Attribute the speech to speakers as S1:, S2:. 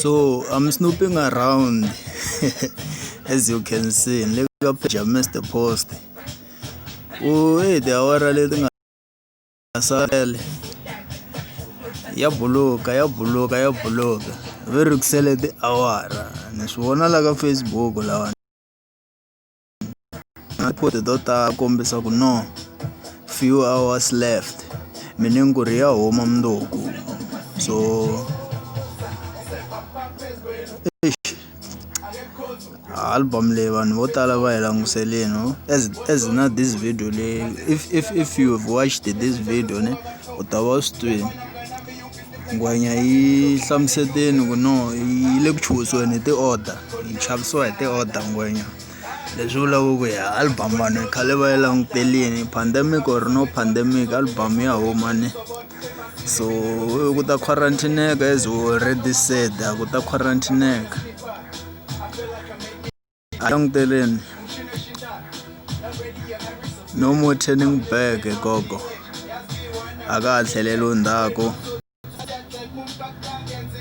S1: So I'm snooping around as you can see ni le ka page ya Mr Post u hey tiawara leti nga sale ya buluka ya buluka ya buluka ve ri ku sele tiawara ni swi vona la ka Facebook lawa na ti-post to tala kombisa ku no few hours left meaning ku ri ya huma mundzuku so eish album leyi vanhu vo tala va yi languselini as na this video leyi if you have watched this video ne u ta va u swi twini ngwenya yi hlamuseteni ku no yi le ku chuhisiweni hi ti-order yi chavisiwa hi ti-order ngwenya. Leswi vulaka ku ya album vanhu khale va yi langutelini pandemic or no pandemic album ya huma ne so ku ta quarantine-ka as we already said ku ta quarantine-ka a languteleni no more turning back gogo a ka ha tlheleliwi ndzhaku.